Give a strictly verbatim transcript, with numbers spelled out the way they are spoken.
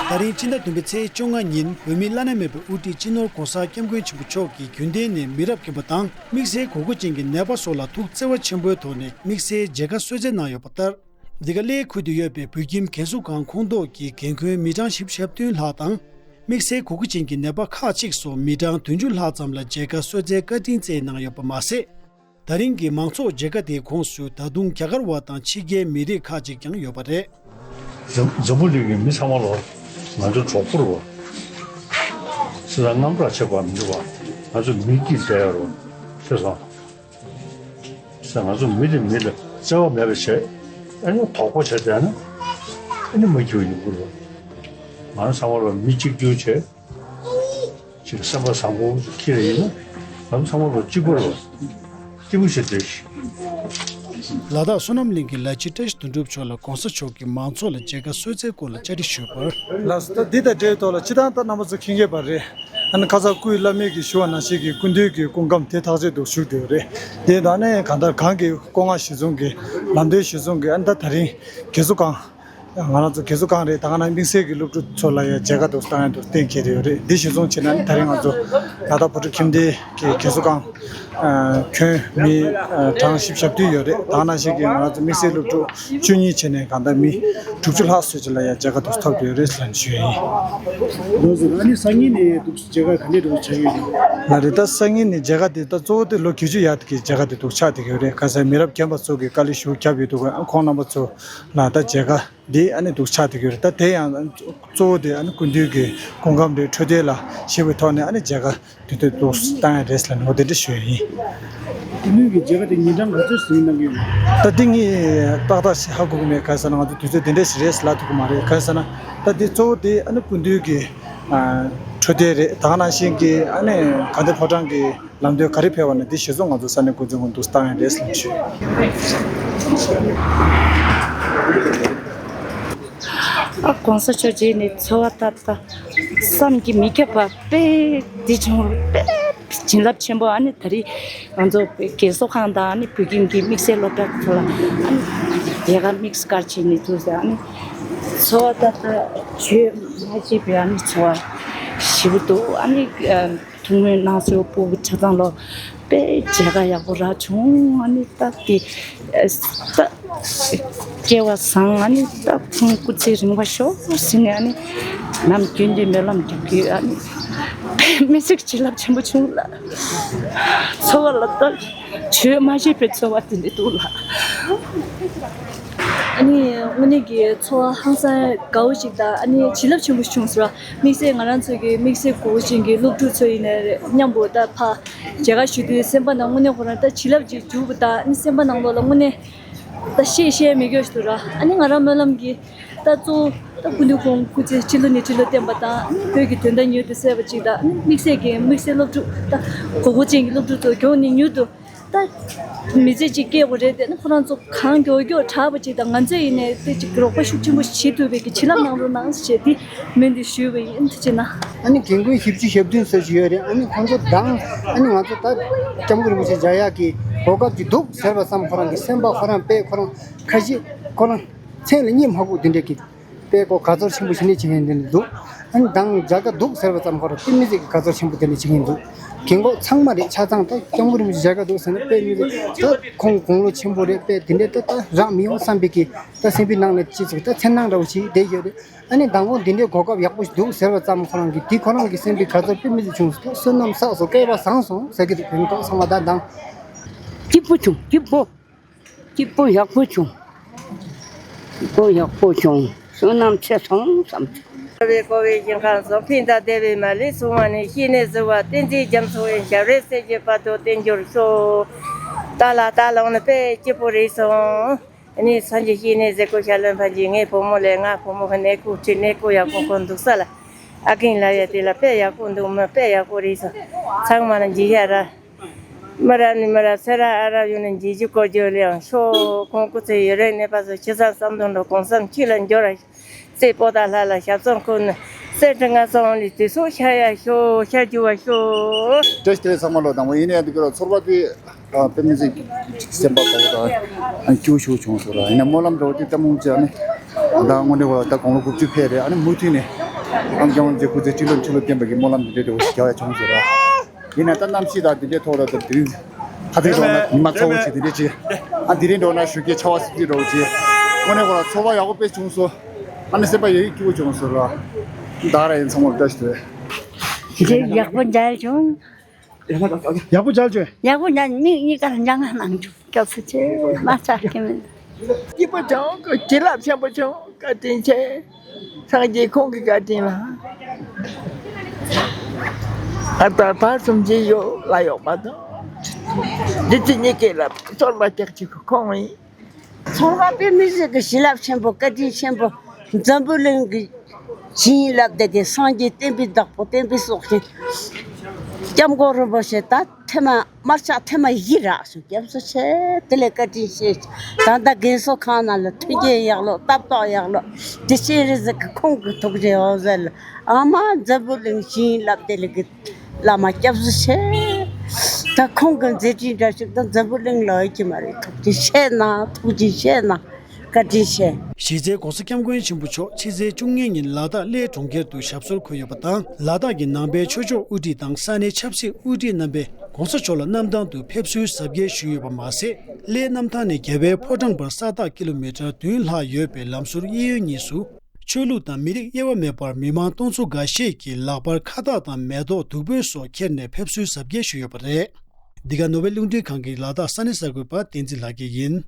ད་རིང་སྤྱི་ཟླ་བདུན་པའི་ཚེས་བཅོ་ལྔ་ཉིན་བོད་མིའི་བླ་ན་མེད་པའི་དབུ་ཁྲིད་སྤྱི་ནོར་༧གོང་ས་༧སྐྱབས་མགོན་ཆེན་པོ་མཆོག་གིས་རྒྱུན་གཏན་ནས་མི་རབས་རྒན་པ་དང་དམིགས་བསལ་གོ་སྐབས་ཅན་གྱི་ནད་པ་སོགས་ལ་ཐུགས་བརྩེ་བ་ཆེན་པོའི་ཐོག་ནས་དམིགས་བསལ་མཇལ་ཁ་གསོལ་སྩལ་གནང་ཡོད་པ་ལྟར། འདི་ག་ལའི་ཁུལ་དུ་ཡོད་པའི་བོད་ཁྱིམ་རྒན་གསོ་ཁང་ཁོངས་གཏོགས་ཀྱི་འགན་ཁུར་མི་གྲངས་བཞི་བཅུ་ཞེ་བདུན་ལྷག་དང་། དམིགས་བསལ་གོ་སྐབས་ཅན་གྱི་ནད་པ་ཁག་ཅིག་སོགས་མི་གྲངས་བདུན་ཅུ་ལྷག་ཙམ་ལ་མཇལ་ཁ་གསོལ་སྩལ་བཀའ་དྲིན་སྩལ་གནང་ཡོད་པ་མ་ཟད། ད་རིང་གི་མང་ཚོགས་མཇལ་ཁ་དེའི་ཁོངས་སུ་ད་དུང་རྒྱ་གར་བ་དང་ཕྱི་རྒྱལ་མི་རིགས་ཁག་ཅིག་ཀྱང་ཡོད་པ་རེད། འཛམ་འཛམ་བུ་གླིང་གི་མི་ཚང་མ་ལོ་ང་ཚོ་གྲོགས་པོ་རེད་བ། སེམས་ཙམ་དངངས་སྐྲག་བྱེད་པ་མི་འདུག་བ། ང་ཚོ་མི་གཅིག་བསྡད་ཡོད་རེད་བ། ཤེས་སོང་། ས་ང་ཚོ་མི་དེ་མི་ལ་བརྩེ་བ་མེད་པ་བྱས། ཨ་ནི་དོགས་པ་བྱས་བསྡད་ན་ཨ་ནི་མ་འགྱུར་ཡོང་གི་རེད། ང་ཚང་མ་ལ་མི་གཅིག་གྱུར་བྱས། ཅིག་སེམས་པ་བཟང་པོ་ཁྱེར་ཡིན་ན་ང་ཚོ་ཚང་མ་ལ་གཅིག་པ་རེད། གཅིག་པུ་བྱས་བསྡད་ཤིག་ལ་དྭགས་བསོད་ནམས་གླིང་གི་ལ་སྤྱི་བཀྲ་ཤིས་དོན་གྲུབ་མཆོག་ལ་༧གོང་ས་མཆོག་གིས་མང་ཚོགས་ལ་མཇལ་ཁ་གསོལ་སྩལ་སྐོར་ལ་བཅར་འདྲི་ཞུས་པར། ལགས་སོ། ད་འདི་དང་འབྲེལ་བའི་ཐོག་ལ་སྤྱིར་བཏང་ད་རྣམ་པ་ཚོ་མཁྱེན་གྱི་ཡོད་པ་རེད། ཨ་ནི་ཁ་སང་སྐུའི་བླ་མེད་ཀྱིས་ཞུ་བ་ནང་བཞིན་གྱི་སྐུ་མདུན་གྱི་སྐུ་ཁམས་དེ་ཐག་ཆོད་དུ་བཞུགས་བསྡད་ཡོད་རེད། དེ་དང་ནི་གང་ལྟར་གང་གི་སྐུ་ངལ་གཞིར་བཟུང་གིས་ལམ་སྟོན་གཞིར་བཟུང་གིས་ཨ་ནི་ད་ད་རིང་རྒན་གསོ་ཁང་། ང་རང་ཚོ་རྒན་གསོ་ཁང་རེད། ད་ག་ནང་དམིགས་བསལ་གྱི་སློབ་ཕྲུག་ཚོ་ལ་ཡང་མཇལ་ཁ་དུ་བཏང་ཡ་དུ་གཏན་འཁེལ་ཡོད་རེད། འདི་གཞིར་བཟུང་བྱས་ན་ནི་ད་རིང་ང་ཚོ་ལ་དྭགས་བོད་ཕྲུག་ཁྱིམ་སྡེ་གི་རྒན་གསོ་ཁང་། ཨ། ཁྱོན་མི་ཨ་གྲངས་བཞི་བཅུ་ཞེ་བདུན་ཡོད་རེད། ད་ག་ནང་བཞིན་གྱི་ང་རང་ཚོ་དམིགས་བསལ་སློབ་ཕྲུག་བཅུ་གཉིས་བྱས་ནས་གང་ལྟར་མི་དྲུག་ཅུ་ལྷག་ཙམ་ཅིག་ལ་ཡང་མཇལ་ཁ་དུ་ཐོབ་ཡོད་རེད་ལབ་ཞུ་ཡ་ཡིན། ལགས་སོ། ཨ་ནི་སང་ཉིན་ནས་འདུག་མཇལ་ཁ་ག་འདྲས་འདུག་ཆགས་ཡོད་རེད། ལགས་རེད། ད་སང་ཉིན་ནས་མཇལ་ཁ་དེ་ད་གཙོ་བོ་དེ་ལོ་བརྒྱད་ཅུ་ཡར་གྱི་མཇལ་ཁ་དེ་འདུག་ཆགས་བསྡད་ཀྱི་ཡོད་རེད། ག་ས་མི་རབས་རྒན་པ་ཚོ་གི་དཀའ་ལས་ཞེ་པོ་བརྒྱབ་ཡོད་འདུག་ཁོང་རྣམ་པ་ཚོ་ལ་ད་མཇལ་ཁ་འདི་ཨ་ནི་འདུག་ཆགས་བསྡད་ཀྱི་ཡོད་རེད། ད་དེ་ཡང་གཙོ་བོ་དེ་ཨ་ནི་སྐུ་མདུན་གྱི་སྐུ་ཁམས་རེད། འཕྲོད་བསྟེན་ལ་ཞེས་པའི་ཐོག་ནས་ཨ་ནི་མཇལ་ཁ་དེ་དུས་འདུག་བཏང་ཡ་རེད་ཟེར་ནས་འོ་དེ་འདྲ་ཞུ་ཡ་ཡིན། དེ་སྔོན་གྱི་མཇལ་ཁ་དེ་ཉིན་གྲངས་ག་ཚོད་ཟིན་གནང་གི་ཡོད་ན། ད་འདི་ངས་ཏག་ཏག་ཞིག་ཧ་གོ་གི་མེད། ག་རེ་ཟེར་ན་ང་ཚོ་དུས་ཚོད་དེ་འདྲ་ཞིག་རེད་ཟེར་ལབ་ཐུབ་ཀྱི་མ་རེད། ག་རེ་ཟེར་ན་ད་འདི་གཙོ་བོ་དེ་ཨ་ནི་སྐུ་མདུན་གྱི་ཨ་འཕྲོད་བསྟེན་རེད། ད་ག་ནང་བཞིན་གྱི་ཨ་ནི་དགའ་ལྡན་ཕོ་བྲང་གི་ལམ་སྟོན་ག་རེ་ཕེབས་པ་ན་འདི་གཞིར་བཟུང་ང་ཚོ་ས་གནས་འགོ་འཛིན་ཁོང་འདུག་བཏང་ཡ་རེད་ཟེར་ཞུ། ཨ་༸གོང་ས་མཆོག་མཇལ་ནས་ཚོར་བ་ད་ལྟ་བསམ་གྱིས་མི་ཁྱབ་པ་དཔེ་འདི་བྱུང་། དཔེ་བྱིན་རླབས་ཆེན་པོ། ཨ་ནི་ད་རེས་ང་ཚོ་རྒན་གསོ་ཁང་དང་ཨ་ནི་བོད་ཁྱིམ་གྱི་དམིགས་བསལ་སློབ་གྲྭ་ཚོ་ལ་ཨ་ནི་དེ་ག་དམིགས་བཀར་བྱས་ནས་ཚུར་ཟེར་ཨ་ནི་ཚོར་བ་ད་ལྟ་བརྗོད་མ་ཤེས་པའི་ཨ་ནི་ཚོར་བ་ཞེ་པོ་འདུག་ཨ་ནི། ཐུགས་སྨོན་གནང་སོ་སྤུ་གུ་ཆ་ཚང་ལོ་དཔེ་མཇལ་ཁ་ཡག་པོ་རག་བྱུང་། ཨ་ནི་ད་དེ་ཨ་ད་སྐལ་བ་བཟང་། ཨ་ནི་ད་ཁོང་སྐུ་ཚེ་རིང་བ་ཤོག་ཟེར་ནས་ཨ་ནི་ནམ་རྒྱུན་དུ་སྨོན་ལམ་རྒྱག་གི་ཡོད། ཨ་ནི་དཔེ་མི་སྲིད་བྱིན་རླབས་ཆེན་པོ་བྱུང་ལ་ཚོར་བ་ལ་ད་བརྗོད་མ་ཤེས་པའི་ཚོར་བ་དེ་འདྲ་འདུག་ལ། ཨ་ནི་དངོས་གནས་ཀྱི་ཚོར་བ་ཧང་སང་དགའ་བོ་ཞིག་དང་ཨ་ནི་བྱིན་རླབས་ཆེན་པོ་བྱུང་ཟེར་བ། དམིགས་བསལ་ང་རང་ཚོ་གི་དམིགས་བསལ་དགོས་མཁོ་ཅན་གྱི་སློབ་ཕྲུག་ཚོ་ཡིན་ནའི་རེད། མཉམ་པོ་ད་ཕ་མཇལ་ཁ་ཞུ་དུས་སེམས་པ་ནང་དངོས་གནས་ཁོ་རང་ད་བྱིན་རླབས་ཅིག་འཇུག་པ་དང་ཨ་ནི་སེམས་པ་ནང་ལོགས་ལ་དངོས་གནས་ད་བཤད་བཤད་མི་དགོས་ཞིག་འདུག་ར། ཨ་ནི་ང་རང་སྨོན་ལམ་གྱི་ད་གཙོ་བོ་ད་སྐུ་མདུན་ཁོང་སྐུ་ཚེ་ཁྲི་ལོ་ནས་ཁྲི་ལོ་བརྟན་པ་དང་ཨ་ནི་བོད་ཀྱི་དོན་དག་མྱུར་དུ་གསལ་བ་ཅིག་དང་ཨ་ནི་དམིགས་བསལ་གྱི་དམིགས་བསལ་སློབ་ཕྲུག་ད་དགོས་མཁོ་ཅན་གྱི་སློབ་ཕྲུག་ཚོ་མགྱོགས་ནས་མྱུར་དུ། ད་མི་ཚེ་གཅིག་སྐྱེལ་དགོས་རེད་དེ་ནི་ཁོ་རང་ཚོ་གང་མགྱོགས་མགྱོགས་དྲག་པ་ཅིག་དང་ང་ཚོས་ཡིན་ནའི་དེ་ཅིག་རོགས་པ་ཤུགས་ཆེན་པོ་བྱེད་ཐུབ་པའི་གི་བྱིན་རླབས་གནང་རོགས་གནང་ཞེས་དེ་སྨོན་འདེབས་ཞུས་པ་ཡིན། ཐུགས་རྗེ་གནང་། ཨ་ནི་རྒན་རྒོན་བཞི་བཅུ་ཞེ་བདུན་ཙམ་ཞིག་ཡོད་རེད། ཨ་ནི་ཁོང་ཚོ་དང་ཨ་ནི་ང་ཚོ་ད་སྐྱབས་མགོན་རིན་པོ་ཆེ་མཇལ་ཡག་གི་གོ་སྐབས་ཅིག་འདུག་ཟེར་བ་ཙམ་ཁོ་རང་གི་སེམས་པ་ཁོ་རང་དཔེ་ཁོ་རང་ཁ་ཤས་ཁོ་རང་མཚན་ལ་སྙན་མ་གོ་དེ་འདྲས་ཀྱི། དཔེ་ཁོ་དགའ་ཚོར་ཆེན་པོ་ཞིག་ནས་བྱེད་མཁན་དེ་འདྲ་འདུག་ཨ་ནི་དང་མཇལ་ཁ་འདུག་ཟེར་བ་ཙམ་ཁོ་རང་དཔེ་མི་སྲིད་ཀྱི་དགའ་ཚོར་ཆེན་པོ་དེ་འདྲ་བྱེད་མཁན་འདུག་རྒན་གོག་ཚང་མ་རེད། ཆ་ཚང་ད་སྐྱབས་མགོན་རིན་པོ་ཆེ་མཇལ་ཁ་འདུག་ཟེར་ན་དཔེ་མི་སྲིད་ད་ཁོང་དགུང་ལོ་ཆེན་པོ་རེད། དཔེ་དེ་འདྲ་ད་ད་རག་མི་ཡོང་བསམ་པའི་གི་ད་སེམས་པའི་ནང་ལ་ཅི་ཟེར་ད་འཚེར་སྣང་འདྲ་བོ་ཞིག་བསྡད་ཡོད་རེད། ཨ་ནི་མདང་དགོང་དེ་འདྲའི་གོ་སྐབས་ཡག་པོ་ཞིག་འདུག་ཟེར་བ་ཙམ་ཁོ་རང་གི་དེ་ཁོ་རང་གི་སེམས་པའི་དགའ་ཚོར་དཔེ་མི་སྲིད་བྱུང་སོང་། བསོད་ནམས་བསགས་སོང་། སྐལ་བ་བཟང་སོང་ཟེར་གི་འདུག་རྒན་གོག་ཚང་མ་ད་དང་། སྐྱིད་པོ་བྱུང་། སྐྱིད་པོ། སྐྱིད་པོ་ཡག་པོ་བྱུང་། སྐྱིད་པོ་ཡག་པོ་བྱུང་། བསོད་ནམས་ཆེ་སོང་བསམ་བྱུང་། བཀའ་བའི་བཀའ་བའི་ཞིང་ཁམས་སུ་ཕན་དང་བདེ་བའི་མ་ལུས་སྲུང་བ་ནི། ཤེས་ནས་གཟིར་བ་བསྟན་འཛིན་རྒྱ་མཚོ་ཡི། ཞབས་རིམ་གསེར་གྱི་བར་དུ་བརྟན་གྱུར་ཤོག་ད་ལ་ད་ལོང་ནི་དཔེ་སྐྱིད་པོ་རེད་སོང་། ཨ་ནི་སངས་རྒྱས་ཤེས་ནས་གཟིགས་སྐུ་ཤ་ལོན་ཕན་གྱི་ངའི་བུ་མོ་ལས་ང་བུ་མོ་གི་གནས་སྐུ་ཁྲི་གནས་སྐུ་ཡག་པོ་ཁོ་འདུག་ས་ལ། ཨ་ཀིང་ལ་ཡ་དེ་ལ་དཔེ་ཡག་པོ་འདུག་མི་དཔེ་ཡག་པོ་རེད་སོང་། ཚང་མ་ལ་འཇིགས་ཡ་ར། མི་རབས་ནས་མི་རབས་ཚེ་རབས་ཨ་རབ་ཡོང་ནས་འཇིགས་རྒྱུ་དཀོར་རྒྱུ་ལེན་ཤོག་ཁོང་སྐུ་ཚེ་ཡུན་རིང་གནས་པ་སོགས་ཆོས་བཟང་བསམ་དོན་འགྲུབ། གོང་གསུམ་ཆོས་ལ་འབྱོར་བ་ཤོག་སྲས་པོ་ཏ་ལྷ་ལ་ཞབས་སོར་འཁོད་ནས་སེམས་ཁྲལ་ང་ཚོ་འོང་ལས་དུས་སུ་ཤར་ཡ་ཤོག་ཤར་རྒྱུ་བ་ཤོག་བཀྲ་ཤིས་བདེ་ལེགས་ཚང་མ་ལོ། དང་པོ་ཡིན་ནའི་འདི་ག་ལ་ཚོར་བ་དེ་དཔེ་མི་སྲིད་སེམས་པ་དགའ་བོ་དང་སྐྱིད་པོ་ཞིག་བྱུང་སོང་ར། ཡིན་ན་སྨོན་ལམ་འདྲ་བོ་དེ་ལྟད་མོ་བྱས་ནས་ད་དངོས་གནས་ཁོ་ད་དགུང་ལོ་དགུ་བཅུ་ཕེབས་རེད། ཨ་ནི་མུ་མཐུད་ནས་ ཨམ་སྐྱོང་མཛད་སྐུ་ཚེ་ཁྲི་ལོ་ཁྲི་ལོ་བརྟན་པ་གི་སྨོན་ལམ་འདི་འདྲའི་འདྲ་བོ་ཞིག་རྒྱག་ཡ་བྱུང་ཟེར་ར། ཡིན་ན་ད་གནམ་གཤིས་དང་འདི་འདྲའི་ཐོག་ལ་ད་དེ་རིང་ཁ་ཚིག་འགྲོ་ན་ཉི་མ་ཚ་བོ་ཞིག་འདི་འདྲའི་ཅིག་ཨ་འདི་རིང་འགྲོ་ན་ཞོགས་ཀས་ཆར་པ་སིབ་སིབ་འདྲ་བོ་ཅིག་དངོས་གནས་ཁོ་ལ་ཚོར་བ་ཡག་པོ་དཔེ་བྱུང་སོང་། ཨ་ནི་སེམས་པ་ཡག་ཡིག་སྐྱིད་པོ་བྱུང་སོང་ར། ད་ར་ཡིན་ཚང་མ་བཀྲ་ཤིས་བདེ་ལེགས། ཡག་པོ་མཇལ་བྱུང་། ཡག་པོ་མཇལ་བྱུང་། ཡག་པོ་མཇལ། མིག་གཉིས་ཀར་འཇང་ང་གནང་བྱུང་། སྐྱབས་སུ་མཆི། མ་ཆགས་ཀྱི་མིན། སྐྱིད་པོ་བྱུང་། བྱིན་རླབས་ཆེན་པོ་བྱུང་། བཀའ་དྲིན་ཆེ། སངས་རྒྱས་ཁོང་གི་བཀའ་དྲིན་ལ། ཨ་ད་བར་གསུམ་གྱི་ཡོ་ལ་ཡོག་པ་དང་། འདི་ཚེ་ཉིད་ཀྱི་ལ་གསོལ་བ་རྒྱག་ཅིག་ཁོང་ཡིན། ཚོར་བ་དཔེ་མི་སྲིད་ཀྱི་བྱིན་རླབས་ཆེན་པོ། བཀའ་དྲིན་ཆེན་པོ། འཛམ་བུ་གླིང་གི་བྱིན་རླབས་དེ་གི་སངས་རྒྱས་བསྟན་པའི་བདག་པོ་བསྟན་པའི་སྲོག་ཤིང་སྐྱབས་མགོན་རིན་པོ་ཆེ་ད་ཐེངས་མ་དམར་ཆག་ཐེངས་མ་བཞི་རག་སོང་། སྐྱབས་སུ་མཆི། དེ་ལས་བཀའ་དྲིན་ཆེ། ད་ལྟ་རྒན་གསོ་ཁང་ནང་ལ་མཐུན་རྐྱེན་ཡག་ལོ་ལྟ་རྟོག་ཡག་ལོ་དེ་ཤེས་རེ་ཟིག་གི་ཁོང་གི་ཐུགས་རྗེ་འོ་ཟེར་ལ་ཨ་མ་འཛམ་བུ་གླིང་བྱིན་རླབས་དེ་ལས་གི་བླ་མ་སྐྱབས་སུ་མཆི། ད་ཁོང་གི་མཛད་འཕྲིན་འདྲ་ཞིག་ད་འཛམ་བུ་གླིང་ལ་ཡོད་ཀྱི་མ་རེད། ཐུགས་རྗེ་ཆེ་གནང་། ཐུགས་རྗེ་ཆེ་གནང་། བཀའ་དྲིན་ཆེ། གཞི་རྩའི་༸གོང་ས་༸སྐྱབས་མགོན་ཆེན་པོ་མཆོག་ཕྱི་ཚེས་བཅུ་གཉིས་ཉིན་ལ་དྭགས་གླེ་གྲོང་ཁྱེར་དུ་ཞབས་སོར་འཁོད་ཡོད་པ་དང་། ལ་དྭགས་ཀྱི་ནང་པའི་ཆོས་ཕྱོགས་དབུ་ཁྲིད་དང་ས་གནས་ཆབ་སྲིད་དབུ་ཁྲིད་རྣམ་པས་༸གོང་ས་མཆོག་ལ་གནམ་ཐང་དུ་ཕེབས་བསུའི་གཟབ་རྒྱས་ཞུས་ཡོད་པ་མ་ཟད། གླེ་གནམ་ཐང་ནས་རྒྱལ་བའི་ཕོ་བྲང་བར་ས་ཐག་ཀི་ལོ་མི་ཊར་བདུན་ལྷག་ཡོད་པའི་ལམ་ཟུར་གཡས་གཡོན་གཉིས་སུ། ཆོས་ལུགས་དང་མི་རིགས་དབྱེ་བ་མེད་པར་མི་མང་སྟོང་ཚོ་འགའ་ཤས་ཀྱིས་ལག་པར་ཁ་བཏགས་དང་མེ་ཏོག་བདུག་སྤོས་སོགས་ཁྱེར་ནས་ཕེབས་བསུའི་གཟབ་རྒྱས་ཞུས་ཡོད་པ་རེད། འདི་ག་ནོར་ཝེ་རླུང་འཕྲིན་ཁང་གི་ལ་དྭགས་ས་གནས་གསར་འགོད་པ་བསྟན་འཛིན་ལྷ་སྐྱིད་ཡིན།